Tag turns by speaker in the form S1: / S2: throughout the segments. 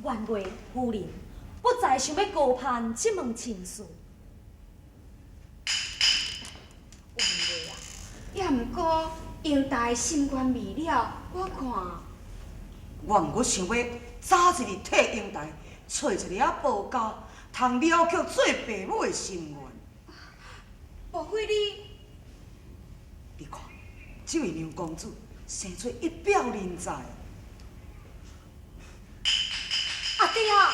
S1: 元月夫人不再想欲高攀這門親事。
S2: 元月啊，也毋過英台心願未了，我看。
S3: 我毋過想欲早一日替英台揣一個仔婆家，通了卻做爸母的心願。
S2: 莫非你？
S3: 你看，這位娘公子生出一表人才。
S1: 阿爹啊！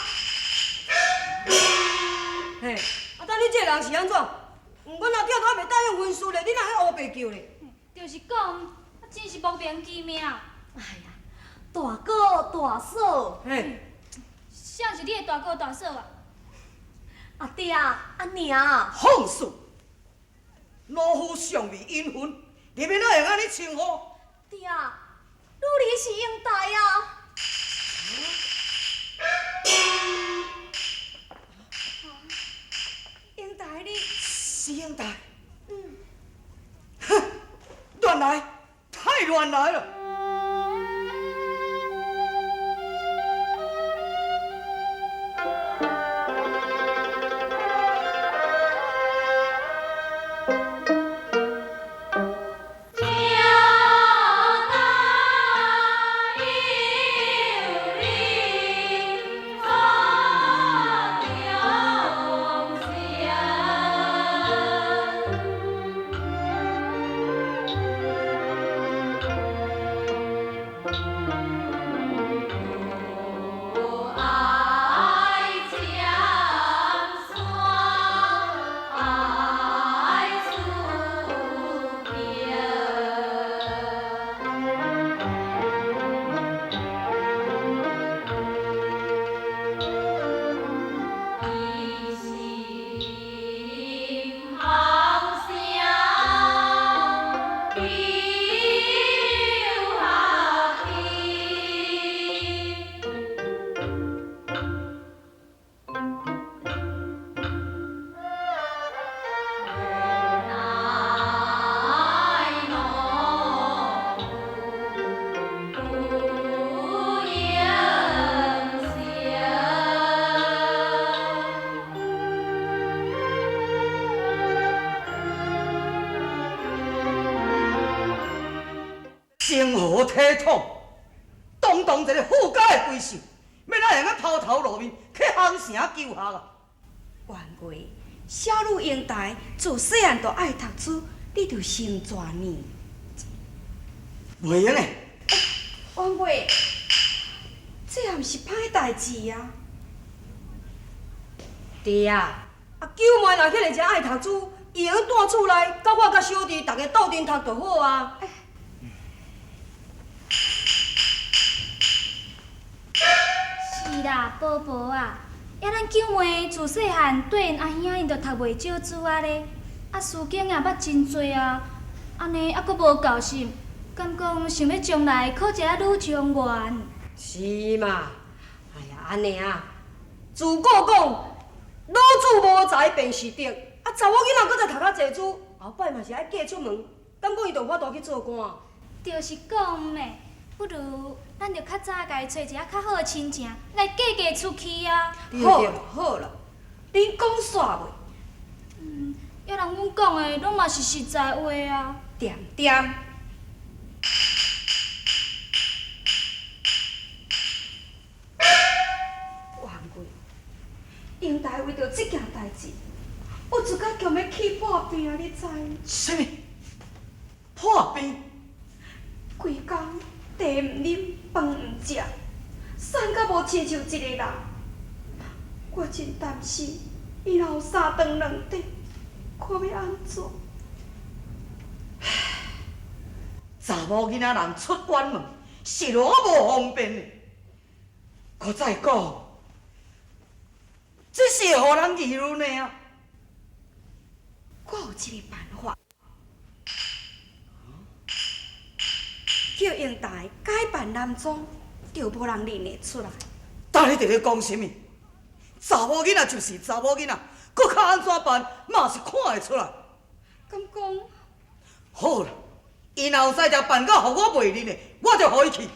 S4: 嘿，啊，等你這个人是按怎？阮阿爹都猶未答應婚事咧，你哪會烏白叫咧？
S5: 就是講，啊，真是莫名其妙。
S1: 哎呀，大哥大嫂，
S4: 嘿，
S5: 誰是你的大哥大嫂啊？
S1: 阿爹啊，阿娘。
S3: 放肆！老夫尚未隱婚，你欲哪會按呢稱呼？
S1: 爹啊，女兒是英台啊。
S2: 英台你
S3: 是英台。嗯。哼，亂來，太亂來了。成何體統？堂堂一個富家的閨秀，欲哪會用拋頭露面去烘城求學啊？
S2: 元月，小女英台自細漢就愛讀書，你著成全伊。
S3: 袂用的。
S2: 元月，這也毋是歹代誌啊。
S4: 對啊，啊九妹若遐爾濟愛讀書，伊會用蹛厝內，佮我佮小弟逐家鬥陣讀就好啊。
S5: 是啦，婆婆啊，抑咱九妹自細漢綴𪜶阿兄𪜶就讀袂少書仔咧，啊書經也捌真濟啊，按呢猶閣無夠心，敢講想欲將來考一个女狀元？
S4: 是嘛？哎呀，按呢啊，自古講老子無才便是德，啊查某囡仔閣再讀較濟書，後擺嘛是愛嫁出門，敢講伊就有法度去做官？
S5: 就是講咩？不如咱就較早共伊揣一个較好的親情來嫁嫁出去啊！
S2: 好啦好啦，恁講煞未？
S5: 嗯，抑人阮講的攏嘛是實在話啊。
S2: 恬恬。元月，英台為著這件代誌，有一工強欲氣破病，你知？
S3: 啥物？破病？
S2: 規工茶毋啉，飯毋食，瘦甲無親像一个人。我真擔心，伊若有三長兩短，看欲按怎？
S3: 查某囡仔人出遠門，是偌無方便的。閣再講，這是會予人議論的啊！
S2: 我有一个辦法。叫英台改扮男裝，就無人認會出來。
S3: 到底佇咧講啥物？查某囡仔就是查某囡仔，閣較按怎扮嘛是看會出來。
S2: 敢講？
S3: 好啦，伊若有才調扮到予我袂認的，我就予伊去。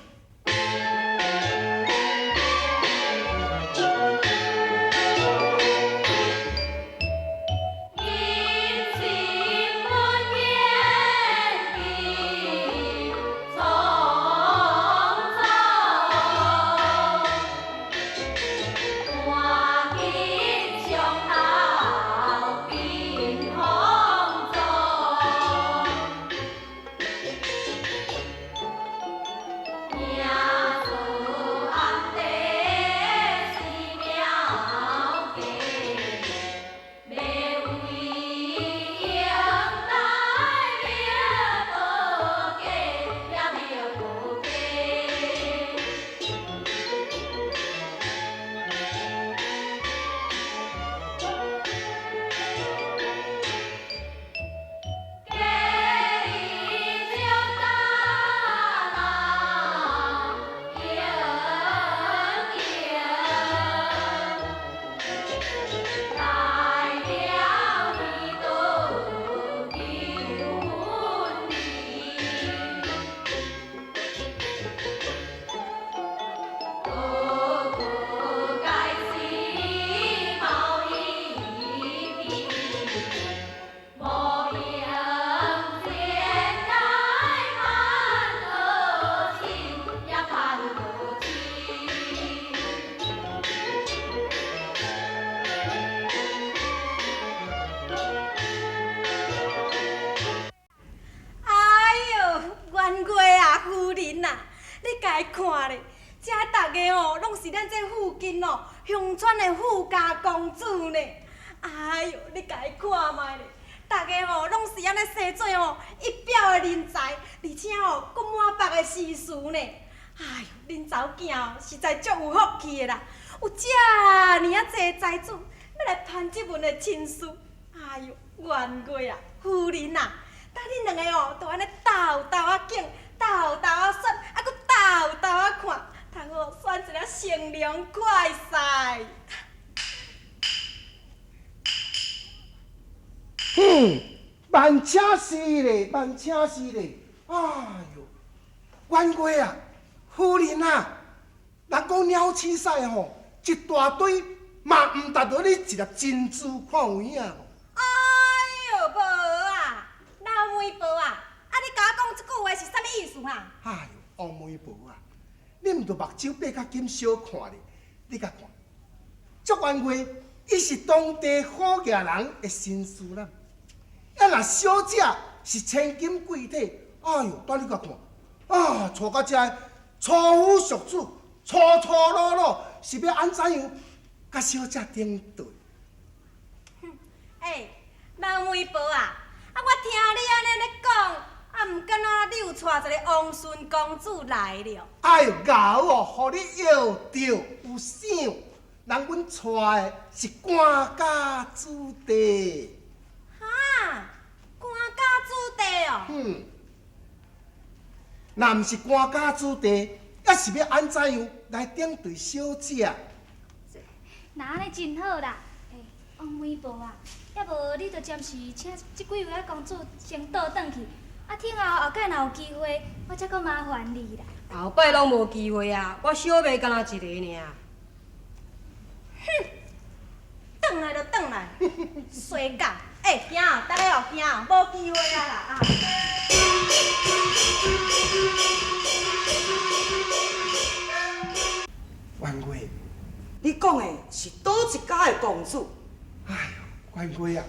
S2: 咱這附近哦，鄉村的富家公子呢。哎喲，你共伊看覓咧，逐个吼攏是按呢生做吼一表的人才，而且吼閣滿腹的詩書呢。哎喲，恁查某囝哦，實在足有福氣的啦，有遮爾啊濟才子欲來攀這門的親事。哎喲，元月啊，夫人啊，等恁兩个哦，就按呢鬥鬥仔揀，鬥鬥仔選，啊閣鬥鬥仔看，通好選一个乘涼快婿。
S6: 哼，萬請是咧，萬請是咧。哎喲，元月啊，夫人啊，人講鳥鼠屎吼，一大堆嘛毋達到你一粒珍珠，看有影無？
S2: 哎喲，無啊，老媒婆啊，啊你共我講這句話是啥物意思哈？
S6: 哎喲，王媒婆啊，你毋著目睭擘較緊小看咧，你共看，祝元月伊是當地好額人的新婦啦，啊若小姐是千金貴體，哎喲，等你共看，啊，娶到遮初夫淑子，粗粗魯魯，是欲按怎樣？佮小姐頂對？
S2: 欸，老媒婆啊，啊我聽你按呢咧講，啊毋敢若你有娶一个王孫公子來了？
S6: 哎喲，𠢕哦，予你搖著有想，人阮娶的是官家子弟。
S2: 哈，官家子弟哦。
S6: 嗯，若毋是官家子弟，抑是欲按怎樣來頂對小姐？
S5: 那按呢真好啦，欸，王媒婆啊，抑無你就暫時請這幾位仔公子先倒轉去，啊，聽後後蓋若有機會，我才閣麻煩你啦。
S4: 後擺攏無機會啊，我小妹敢若一个爾。
S2: 哼，轉來就轉來，衰狗！欸，行，大家哦，行，無機會啊啦啊！
S6: 元月，
S3: 你講的是佗一家的公子？
S6: 哎喲，元月啊，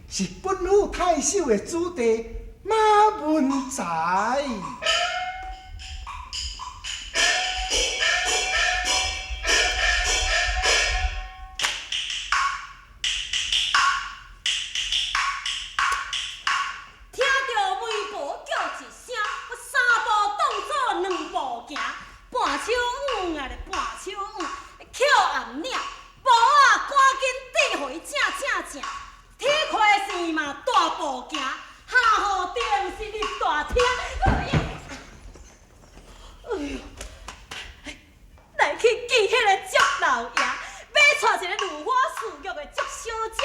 S6: 是本府太守的子弟馬文才。
S1: 聽著媒婆叫一聲，我三步當做兩步行，半手黃啊咧，半手黃，捡頷領，步仔趕緊遞予伊正正正，鐵塊線嘛大步行，下雨定是入大廳。哎呦，來去見彼个祝老爺，欲娶一个如花似玉的祝小姐，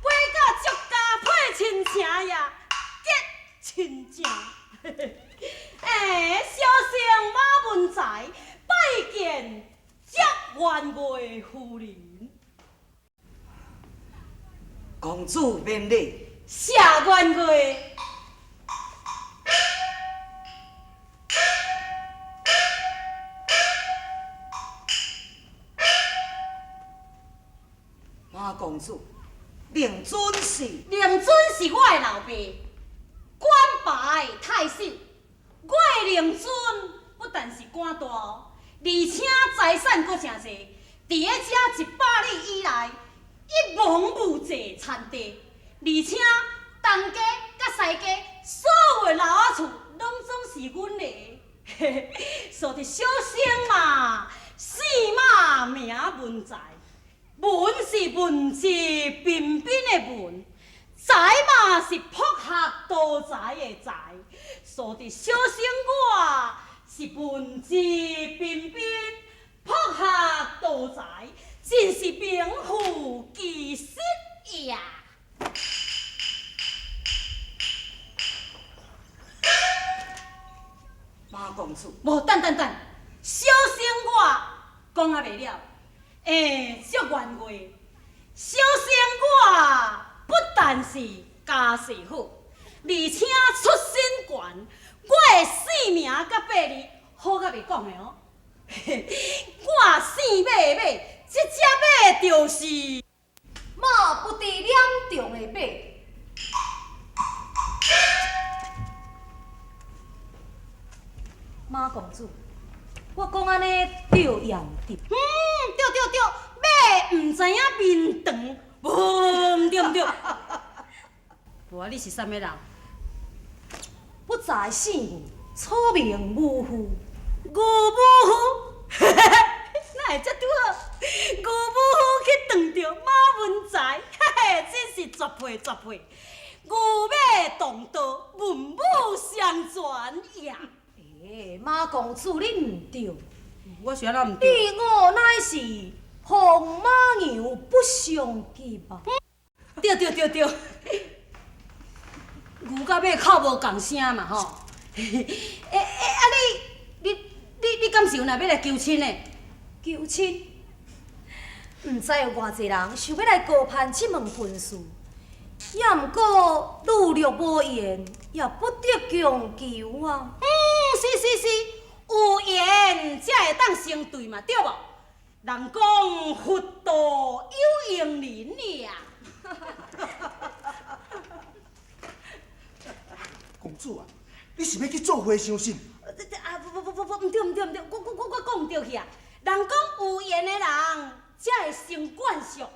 S1: 飛到祝家配親情呀，結親情。欸，小生馬文才拜見祝元月夫人。
S3: 公子免禮。
S1: 謝元月。
S3: 馬公子，令尊是？
S1: 令尊是我的老爸，官拜太守。我的令尊不但是官大，而且財產閣誠濟。佇咧遮100里以內，一望無際田地，而且東家佮西家所有的老仔厝，攏總是阮的。所以小生嘛，姓馬名文才，文是文質彬彬的文，才嘛是博學多才的才。所以小生我是文質彬彬，博學多才，真是名副其實呀！
S3: 馬公子，
S1: 無等等等，小生我講猶未了。欸，祝元月，小生我不但是家世好，而且出身懸，我的姓名佮伯字好甲袂講的哦。我姓馬的馬，這隻馬就是
S4: 馬不知臉長的馬。
S1: 馬公子，我講按呢對抑毋對？嗯，對知影面長，無毋對毋對。無啊，你是啥物人？
S4: 不才姓牛，草名母夫。
S1: 牛母夫，哪會遮拄好？牛母夫去撞著馬文才，嘿嘿，真是絕配絕配。牛馬同道，文武雙全呀！
S4: 欸，馬公子，你毋對。
S1: 我是按怎毋對？
S4: 你我乃是風馬牛不相及啊！
S1: 對對對對，牛佮馬哭無仝聲嘛吼。欸欸，啊你你你你敢是有若欲來求親的？
S4: 求親？毋知有偌濟人想欲來高攀這門婚事，也毋過女略無緣，也不得強求啊。
S1: 嗯，是是是，有緣才會當成對嘛，對無？人講佛道有緣人爾。
S6: 公子啊，你是欲去做和尚是？
S1: 啊不不不不，毋對毋對毋對，我我我我講毋對去啊！人講有緣的人才會成眷屬。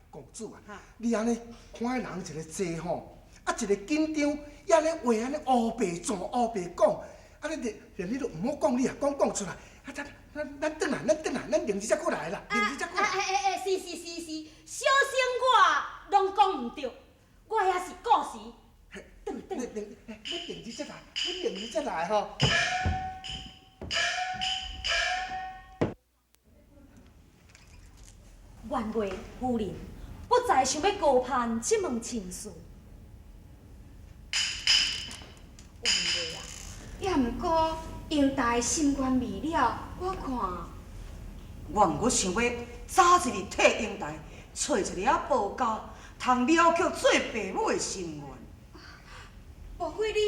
S6: 公子啊，你按呢看彼人一个坐吼，啊一个緊張，伊按呢話按呢烏白轉烏白講，啊你連連你都毋好講，你也講講出來，啊咱咱咱轉來，咱轉來，咱明日才閣來啦，明日才閣來。
S1: 啊欸欸欸，是是是是，小生我攏講毋對，我遐是故事。轉轉，
S6: 咱明日才來，咱明日才來吼。
S4: 元月夫人，不才想欲高攀這門親事。
S2: 元月啊，也毋過英台心願未了，我看。
S3: 我毋過想欲早一日替英台揣一个仔婆家，通了卻做爸母的心願。
S2: 莫非你？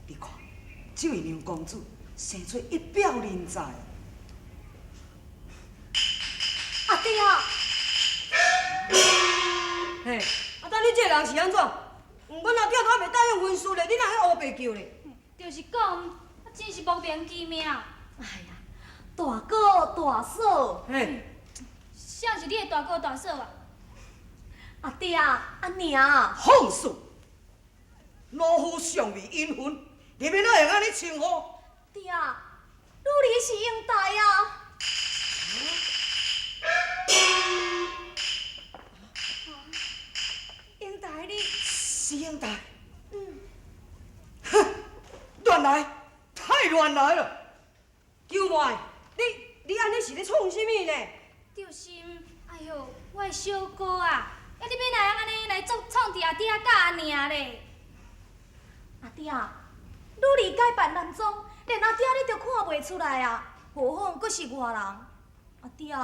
S3: 你看，這位娘公子生出一表人才。
S4: 阿爹啊！嘿，啊，等你這個人是按怎？阮阿爹都猶未答應婚事咧，你哪會烏白叫咧？
S5: 就是講，啊，真是莫名其妙。
S4: 哎呀，大哥大嫂，
S3: 嘿，
S5: 誰是你的大哥大嫂啊？
S4: 阿爹啊，阿娘。
S3: 放肆！老夫尚未隱婚，你欲哪會按呢稱呼？
S4: 爹啊，女兒是英台啊。
S2: 英台你
S3: 是英台？嗯。哼，亂來，太亂來了！
S4: 舅妹，你你按呢是咧創啥物呢？
S5: 就是，哎喲，我的小哥啊，啊你欲哪會按呢來創創佇阿爹佮阿娘咧？
S4: 阿爹，女兒改扮男裝，連阿爹你都看袂出來啊，何況閣是外人？阿爹，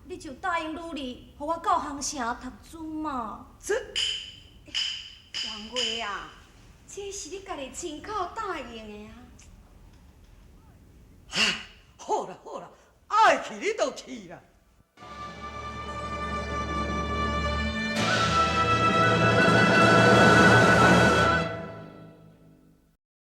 S4: 你就答應女兒，予我到杭城讀書嘛。
S3: 這，
S2: 王月啊，這是你家己親口答應的啊。
S3: 唉，好啦好啦，愛去你就去啦。